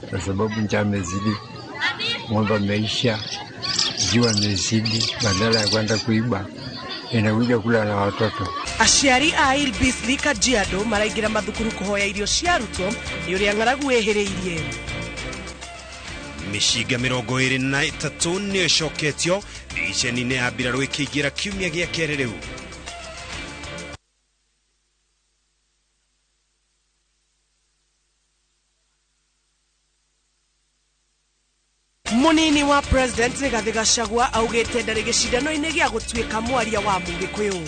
kwa sababu njaa imezidi, ng'ombe ameisha, jua imezidi, badala ya kwenda kuiba inakuja kula na watoto. Aciari a Ilbisli Kajiado maraingĩra mathukuru kũhoya irio cia arutwo nĩ ũrĩa ng'aragu ĩhĩrĩirie. Mĩcinga 23 nĩyo ĩcoketio divisheni-inĩ ya mbirarũ ĩkĩingĩra kiumia gĩa kerĩ rĩu. Munini wa President Rigathi Gachagua augĩte ndarĩ gĩcindano-inĩ gĩa gũtuĩka mwaria wa Mũgĩkũyũ.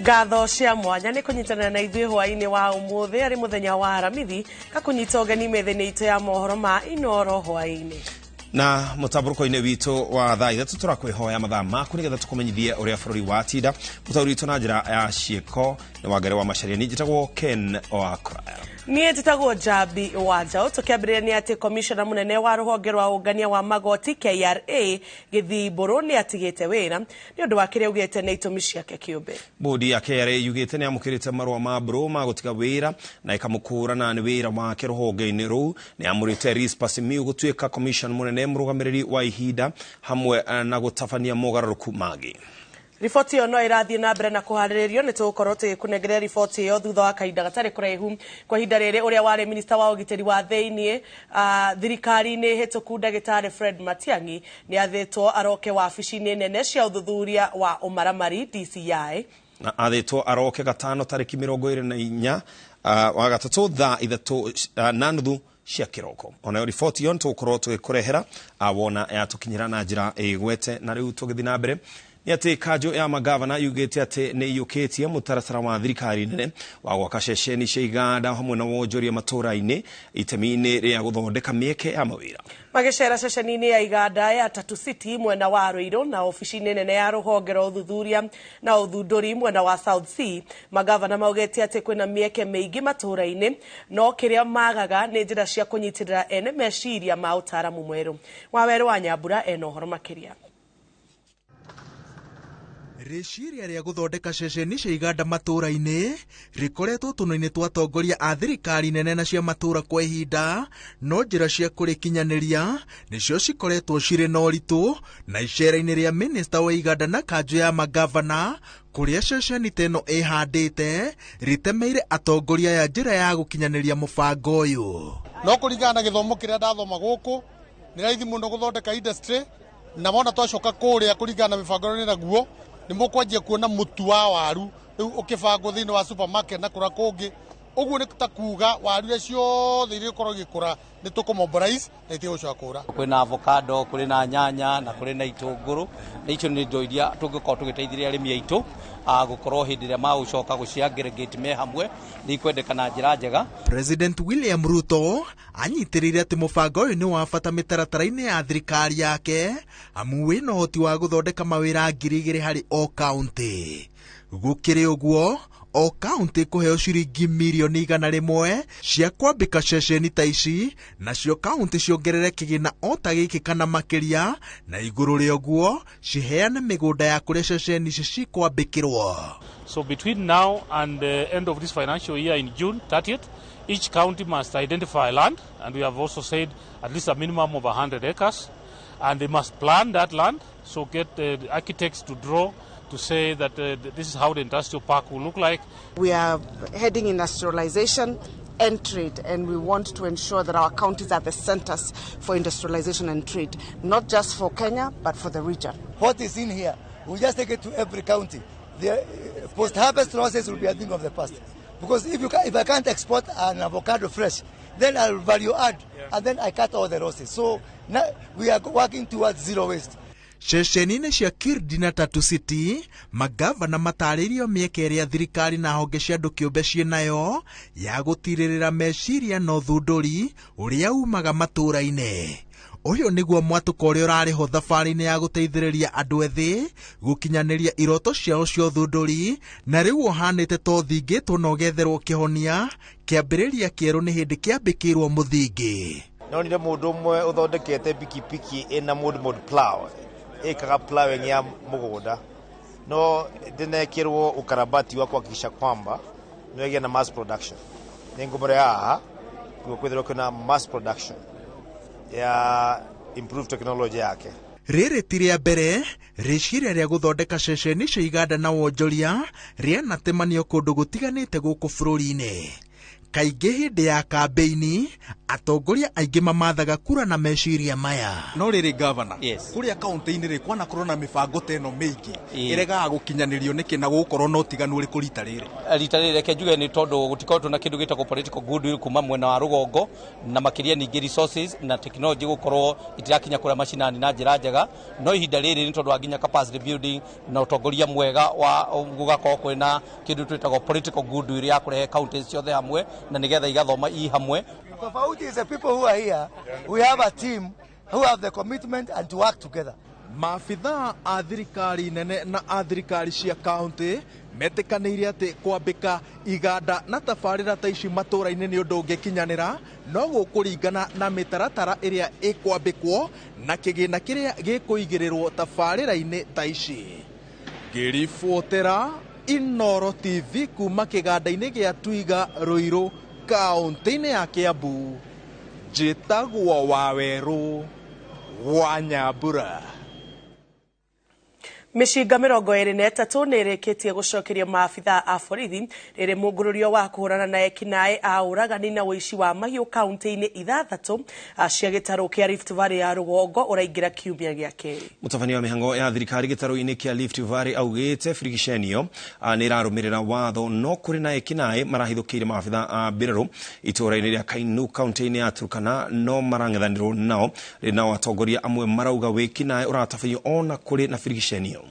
Ngatho cia mwanya nĩ kũnyitanĩra na ithuĩ hwaĩ-inĩ wa ũmũthĩ arĩ mũthenya wa Aramithi gakũnyita ũgeni metha-inĩ itũ ya mohoro ma Inoro hwaĩ-inĩ. Na mũtambũrũko-inĩ witũ wa thaa 3 tũrakwĩhoya mathaa maku nĩgetha tũkũmenyithie ũrĩa bũrũri watinda. Mũtaũri witũ na njĩra ya ciĩko nĩ Wangari wa Macharia, niĩ njĩtagwo Ken Oakraya. Niĩ njĩtagwo Njambi wa Njaũ. Tũkĩambĩrĩria nĩ atĩ komishona mũnene wa rũhonge rwa ũngania wa magoti KRA Gĩthii Mbũrũ nĩ atigĩte wĩra nĩ ũndũ wa kĩrĩa augĩte nĩ itũmi ciake kĩũmbe. Bodi ya KRA yugĩte nĩ amũkĩrĩte marũa ma Mbũrũ ma gũtiga wĩra na ĩkamũkũũrana nĩ wĩra wake rũhonge-inĩ rũu. Nĩ amũrĩte Risper Simiyu gũtuĩka commission mũnene mũrũgamĩrĩri wa ihinda hamwe na gũtabania mogarũrũku mangĩ. Riboti ĩyo no ĩrathiĩ na mbere na kũharĩrĩrio, nĩ tũgũkorwo tũgĩkũnengeria riboti ĩyo thutha wa kahinda gatarĩ kũraihu. Kwa ihinda rĩrĩ ũrĩa warĩ minista wa ũgitĩri wa thĩiniĩ thirikari-inĩ hĩtũku ndagĩtarĩ Fred Matiang'i nĩ athĩtwo aroke wabici-inĩ nene cia ũthuthuria wa ũmaramari DCI. Na athĩtwo aroke gatano tarĩki 24 wa gatatũ thaa 3:30 cia kĩroko. Onayo riboti ĩyo nĩtũgũkorwo tũgĩkũrehera wona yatũkinyĩra na njĩra ĩgwete. Na rĩu tũgĩthiĩ na mbere nĩ atĩ kanjũ ya magavana yugĩte atĩ nĩ iyũkĩtie mũtaratara wa thirikari nene wa gwaka ceceni cia iganda hamwe na wonjoria matũũra-inĩ itemi-inĩ rĩa gũthondeka mĩeke ya mawĩra. Magĩcera ceceni-inĩ ya iganda ya Tatu City mwena wa Ruiru na obici-inĩ nene ya rũhonge rwa ũthuthuria na ũthundũri mwena wa South C, magavana maugĩte atĩ kwĩna mĩeke mĩingĩ matũũra-inĩ no kĩrĩa magaga nĩ njĩra cia kũnyitĩrĩra ene meciria ma ũtaaramu mwerũ. Wawerũ wa Nyambura ena ũhoro makĩria. Rĩciria rĩa gũthondeka ceceni cia iganda matũũra-inĩ rĩkoretwo tũnua-inĩ twa atongoria a thirikari nene na cia matũũra kwa ihinda, no njĩra cia kũrĩkinyanĩria nĩcio cikoretwo cirĩ na ũritũ. Na icera-inĩ rĩa minista wa iganda na kanjũ ya magavana kũrĩa ceceni ta ĩno ĩhandĩte rĩtemeire atongoria aya njĩra ya gũkinyanĩria mũbango ũyũ. No kũringana na gĩthomo kĩrĩa ndathoma gũkũ nĩ raithi mũno gũthondeka industry, na wona twacoka kũrĩa kũringana na mĩbango ĩrĩa naguo nĩ mũkwanjia kuona mũtu wa waru rĩu ũkĩbangwo thĩinĩ wa supermarket na kũrĩa kũngĩ. Ũguo nĩ ta kuga waru iria ciothe iria ikoragwo igĩkũra nĩ tũkũmobilize na itigũcoka kũra. Kwĩna avocado, kũrĩ na nyanya na kũrĩ na itũngũrũ, na icio nĩ indo iria tũngĩkorwo tũgĩteithĩrĩria arĩmi aitũ gũkorwo hĩndĩ ĩrĩa magũcoka gũci-aggregate me hamwe nĩ ikwendeka na njĩra njega. President William Ruto anyitĩrĩire atĩ mũbango ũyũ nĩ wa bata mĩtaratara-inĩ ya thirikari yake, amu wĩna ũhoti wa gũthondeka mawĩra 2,000 harĩ o kaũntĩ. Gũkĩrĩ ũguo, o kaũntĩ kũheo ciringi mirioni 100 cia kwambĩka ceceni ta ici, nacio kaũntĩ ciongerere kĩgĩna o ta gĩkĩ kana makĩria, na igũrũ rĩa ũguo ciheane mĩgũnda ya kũrĩa ceceni ici cikwambĩkĩrwo. So between now and the end of this financial year in June 30th, each county must identify land, and we have also said at least a minimum of 100 acres, and they must plan that land, so get the architects to draw to say that this is how the industrial park will look like. We are heading industrialization and trade, and we want to ensure that our counties are the centers for industrialization and trade, not just for Kenya, but for the region. What is in here, we just take it to every county. The post-harvest losses will be a thing of the past. Because if I can't export an avocado fresh, then I'll value add, and then I cut all the losses. So now we are working towards zero waste. Ceceni-inĩ cia Kirdi na Tatu City, magavana matarĩirio mĩeke ĩrĩa thirikari na honge cia andũ kĩũmbe ciĩnayo ya gũtirĩrĩra meciria na ũthundũri ũrĩa umaga matũũra-inĩ. Ũyũ nĩguo mwatũko ũrĩa ũrarĩ ho thabarĩ-inĩ ya gũteithĩrĩria andũ ethĩ gũkinyanĩria iroto ciao cia ũthundũri, na rĩu ũhanĩte ta ũthingĩtwo na ũgetherwo kĩhonia. Kĩambĩrĩria kĩerũ nĩ hĩndĩ kĩambĩkĩirwo mũthingi. Nonire mũndũ ũmwe ũthondekete pikipiki ĩna mud plow, ĩkaga plowing ya mũgũnda, no ndĩnekĩrwo ukarabati wa kuhakikisha kwamba nĩwegĩa na mass production. Nĩngũmũre haha kwithirwo kwĩna mass production ya improved technology yake. Rĩrĩ ti rĩa mbere rĩciria rĩa gũthondeka ceceni cia iganda na wonjoria rĩanatemanio kũndũ gũtiganĩte gũkũ bũrũri-inĩ. Kaingĩ hĩndĩ ya kambĩini atongoria aingĩ mamathaga kura na meciria maya. No rĩrĩ gavana, kũrĩa kaunti-inĩ rĩ kwanakorwo na mĩbango ta ĩno mĩingĩ ĩregaga gũkinyanĩrio nĩkĩ, na gũgũkorwo na ũtiganu ũrĩkũ rita rĩrĩ? Rita rĩrĩ reke njuge nĩ tondũ gũtikoretwo na kĩndũ gĩtagwo political goodwill kuma mwena wa rũgongo, na makĩria ningĩ resources na technology gũkorwo itirakinya kũrĩa macinani na njĩra njega. No ihinda rĩrĩ nĩ tondũ wa nginya capacity building na ũtongoria mwega wa gũgakorwo kwĩna kĩndũ twĩtagwo political goodwill ya kũrehe counties ciothe hamwe na nigetha igathoma i hamwe. Tofauti is the people who are here, we have a team who have the commitment and to work together. Maabithaa a thirikari nene na a thirikari cia kaunti metĩkanĩire atĩ kwambĩka iganda na tabarĩra ta ici matũũra-inĩ nĩ ũndũ ũngĩkinyanĩra, no gũkũringana na mĩtaratara ĩrĩa ĩkwambĩkwo na kĩgĩna kĩrĩa gĩkũigĩrĩrwo tabarĩra-inĩ ta ici. Ngĩribotera Inooro TV kuma kĩganda-inĩ gĩa Twiga Ruiru kaunti-inĩ ya Kiambu, njĩtagwo Wawerũ wa Nyambura. Mĩcinga 23 nĩ ĩrĩkĩtie gũcokerio maabithaa a borithi rĩrĩ mũngũrũrio wa kũhũrana na ekinaĩ a ũragani na ũici wa mahiũ kaunti-inĩ 6 cia gĩtarũ kĩa Rift Valley ya rũgongo ũraingĩra kiumia gĩa kerĩ. Mũtabania wa mĩhango ya thirikari gĩtarũ-inĩ kĩa Rift Valley augĩte birigiceni ĩyo nĩ ĩrarũmĩrĩra watho, no kũrĩ na ekinaĩ marahithũkĩire maabithaa a mbirarũ itũũra-inĩ rĩa Kainu kaunti-inĩ ya Turkana, no marang'ethanĩrwo nao. Rĩ nao atongoria amwe marauga wĩkinaĩ ũratabanio ona kũrĩ na birigiceni ĩyo.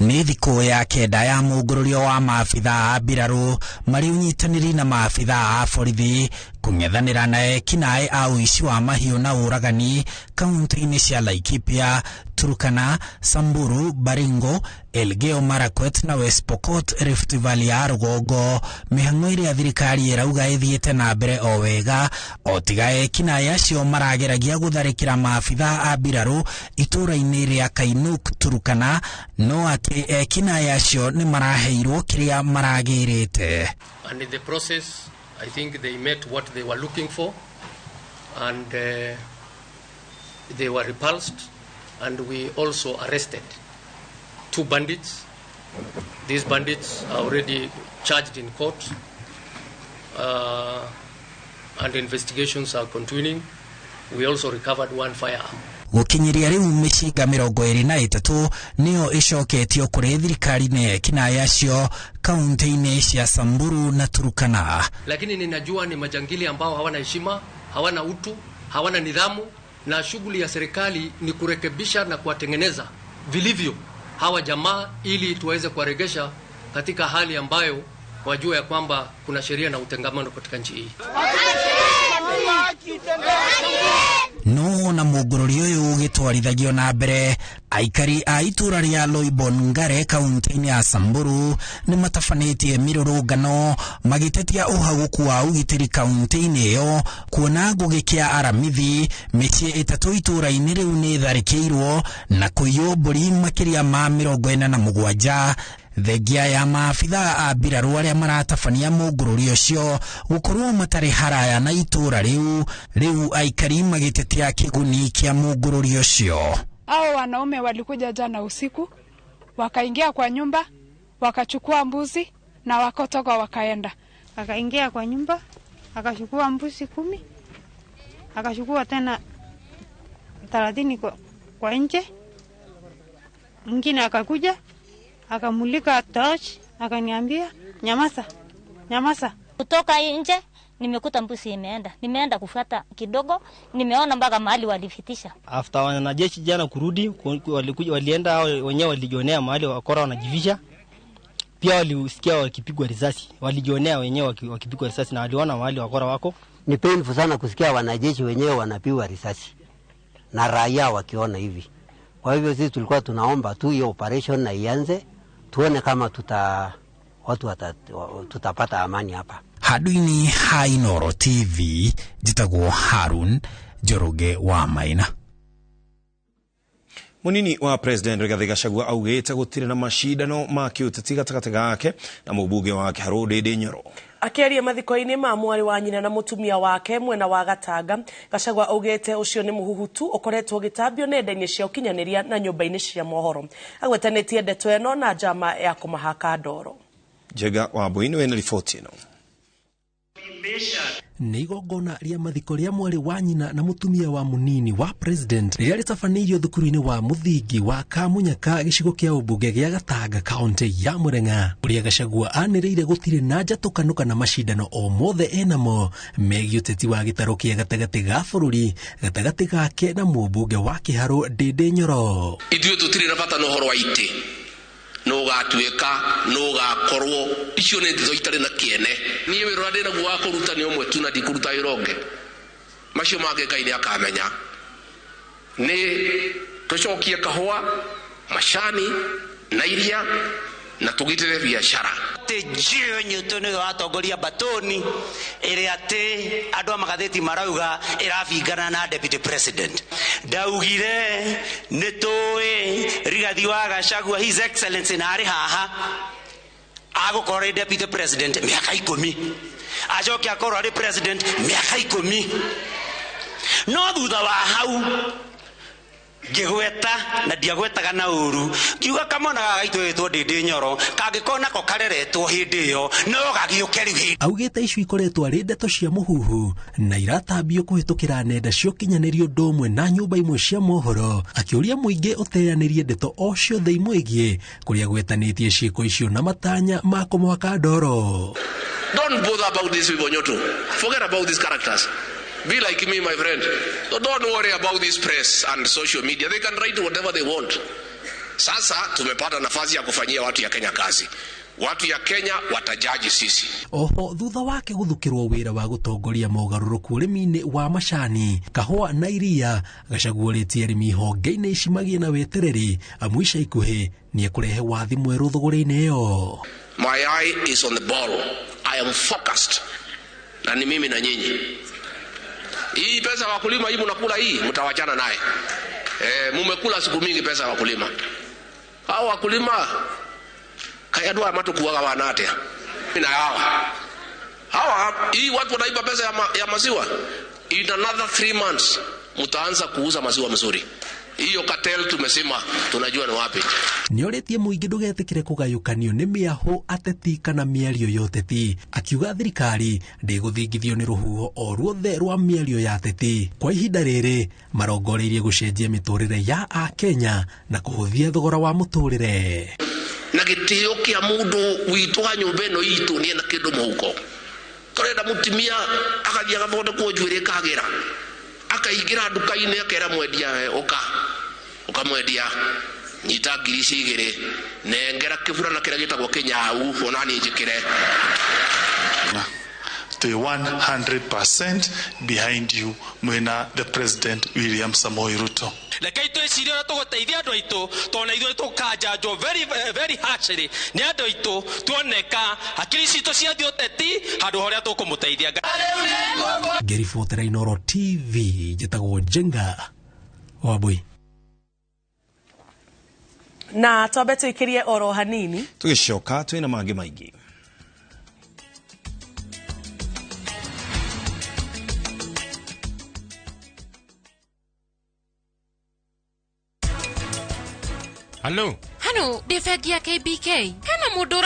Nĩ thikũ ya 9 ya mũngũrũrio wa maabithaa a mbirarũ marĩ ũnyitanĩri na maabithaa a borithi kũng'ethanĩra na ekinaĩ a ũici wa mahiũ na ũragani kaunti-inĩ cia Laikipia, Turkana, Samburu, Baringo, Elgeyo Marakwet na West Pokot, Rift Valley ya rũgongo. Mĩhang'o ĩrĩa thirikari ĩrauga ĩthiĩte na mbere o wega, o tiga ekinaĩ acio marageragia gũtharĩkĩra maabithaa a mbirarũ itũũra-inĩ rĩa Kainuk, Turkana, no atĩ ekinaĩ acio nĩ maraheirwo kĩrĩa maragĩrĩte. And in the process, I think they met what they were looking for, and they were repulsed, and we also arrested 2 bandits. These bandits are already charged in court, and investigations are continuing. We also recovered 1 firearm. Gũkinyĩria rĩu mĩcinga 23 nĩyo ĩcoketio kũrĩ thirikari nĩ ekinaĩ acio kaunti-inĩ cia Samburu na Turkana. Lakini ninajua ni majangili ambao hawana heshima, hawana utu, hawana nidhamu, na shughuli ya serikali ni kurekebisha na kuwatengeneza vilivyo hawa jamaa ili tuweze kuwaregesha katika hali ambayo wajue ya kwamba kuna sheria na utengamano katika nchi hii. No na mũngũrũri ũyũ ũgĩtwarithagio na mbere, aikari a itũũra rĩa Loibon Ngare kaunti-inĩ ya Samburu nĩ matabanĩtie mĩrũrũngano magĩtetia ũhagũku wa ũgitĩri kaunti-inĩ ĩyo, kuona gũgĩkĩa aramithi mĩciĩ 3 itũũra-inĩ rĩu nĩ ĩtharĩkĩirwo na kũiywo mbũri makĩria ma 47. Thengia ya maabithaa a mbirarũ arĩa maratabania mũngũrũri ũcio gũkorwo matarĩ haraya na itũũra rĩu, rĩu aikari magĩtetea kĩguni kĩa mũngũrũri ũcio. Hao wanaume walikuja jana usiku, wakaingia kwa nyumba, wakachukua mbuzi na wakotoka wakaenda. Akaingia kwa nyumba, akachukua mbuzi 10, akachukua tena 30 kwa nje. Mwingine akakuja akamulika torch, akaniambia nyamaza, nyamaza. Kutoka nje nimekuta mbuzi imeenda. Nimeenda kufuata kidogo, nimeona mpaka mahali walifitisha. After wanajeshi jana kurudi, walikuja walienda wenyewe walijionea mahali wakora wanajivisha. Pia walisikia wakipigwa risasi. Walijionea wenyewe wakipigwa risasi na waliona mahali wakora wako. Ni painful sana kusikia wanajeshi wenyewe wanapigwa risasi na raia wakiona hivi. Kwa hivyo sisi tulikuwa tunaomba tu hiyo operation na ianze, tuone kama tutapata amani hapa. Handũ-inĩ ha Inooro TV njĩtagwo Harun Njoroge wa Maina. Munini wa President Rigathi Gachagua augite gutire na mashindano ma kiuteti gatagati gake na mubunge wa Kiharu Ndindi Nyoro. Akiaria mathiko-inĩ ma mwarĩ wa nyina na mũtumia wake mwena wa Gatanga, Gachagua augĩte ũcio nĩ mũhuhutu ũkoretwo ũgĩtambio nenda-inĩ cia ũkinyanĩria na nyũmba-inĩ cia mohoro. Agwetanĩtie ndeto ĩno na njama ya kũmahaka ndoro. Njega wa Mbui nĩwe na riboti ĩno. Nĩ igongona rĩa mathiko rĩa mwarĩ wa nyina na mũtumia wa mũnini wa president rĩrĩa rĩtabanĩirio thukuru-inĩ wa mũthingi wa Kamunyaka gĩcigo kĩa ũmbunge gĩa Gatanga kaunti ya Murang'a, ũrĩa Gachagua anĩrĩire gũtirĩ na njatũkano kana macindano o mothe enamo megiĩ ũteti wa gĩtarũ kĩa gatagatĩ ga bũrũri gatagatĩ gake na mũmbunge wa Kĩharũ Ndindi Nyoro. Ithuĩ tũtirĩ na bata na ũhoro wa itĩ, no gatuĩka no gakorwo icio nĩ ndeto itarĩ na kĩene. Niĩ wĩra ũrĩa ndĩnaguo wa kũruta nĩ ũmwe tu na ndikũruta wĩra ũngĩ, macio mangĩ Ngai nĩ akamenya. Nĩ tũcokie kahũa, macani na iria na tũgitĩre biacara. Atĩ Jill Newton nĩwe watongoria mbatoni ĩrĩa atĩ andũ a magathĩti marauga ĩrabingana na deputy president. Ndaugire nĩ tũĩ Rigathi wa Gachagua His Excellency na arĩ haha agũkorwo arĩ deputy president mĩaka 10, acoke akorwo arĩ president mĩaka 10, no thutha wa hau ngĩgweta na ndiagwetaga na ũru, ngiuga kamwana gaka gaitũ gĩtwo Ndindi Nyoro kangĩkorwo nako kareretwo hĩndĩ ĩyo no gagĩũke rĩu hĩndĩ. Augĩte icio ikoretwo arĩ ndeto cia mũhuhu na iratambio kũhĩtũkĩra nenda cia ũkinyanĩria ũndũ ũmwe na nyũmba imwe cia mohoro, akĩũria mũingĩ ũteanĩrie ndeto o ciothe imwĩgiĩ kũrĩa gwetanĩtie ciĩko icio na matanya ma kũmwaka ndoro. Don't bother about these people, Nyoto. Forget about these characters. Be like me, my friend. So don't worry about this press and social media. They can write whatever they want. Sasa tumepata nafasi ya kufanyia watu ya Kenya kazi. Watu ya Kenya watajaji sisi. Oho thutha wake guthukirwo wira wa gutongoria mogarũrũku ũrĩmi-inĩ wa macani, kahũa na iria, Gachagua ũrĩtie arĩmi honge-inĩ ici magĩe na wetereri amu ica ikuhĩ nĩekũrehe wathi mwerũ thũgũrĩ-inĩ ĩyo. My eye is on the ball. I am focused. Na ni mimi na nyinyi. Hii pesa wakulima hii mnakula hii mtawachana naye. Mumekula siku mingi pesa wakulima. Hao wakulima kayadwa matukuaga wanatea. Na hawa. Hawa hii watu wanaiba pesa ya maziwa. In another 3 months mtaanza kuuza maziwa mzuri. Hiyo cartel tumesema tunajua ni wapi. Nĩorĩtie mũingĩ ndũgetĩkĩre kũgayũkanio nĩ mĩahũ ateti kana mĩario ya ũteti, akiuga thirikari ndĩgũthingithio nĩ rũhuho o ruothe rwa mĩario ya ateti. Kwa ihinda rĩrĩ marongoreirie gũcenjia mĩtũrĩre ya Akenya na kũhũthia thogora wa mũtũrĩre. Na gĩtĩo kĩa mũndũ witũ wa nyũmba ĩno itũ nĩ ena kĩndũ mũhuko. Tũrenda mũtumia agathiĩ agathondekwo njuĩrĩ ĩkagĩra, akaingĩra nduka-inĩ akera mwendia ũka, ũkamwendia nyita ngiri ici igĩrĩ, nengera kĩburana kĩrĩa gĩtagwo kĩnyau ona niĩ njĩkĩre. To 100% behind you mwena the President William Samoei Ruto. Rekei twĩcirie ũrĩa tũgũteithia andũ aitũ, tondũ na ithuĩ tũkanjanjwo very, very harshly nĩ andũ aitũ, tuoneka hakiri citũ ciathiĩ ũteti handũ ha ũrĩa tũkũmũteithia. Ngĩribotera Inooro TV njĩtagwo Njenga wa Mbui. Na twambe tũikĩrie oro hanini tũgĩcoka twĩna mangĩ maingĩ. Halo. Hano, ndĩ bengi ya KBK. Hena mũndũ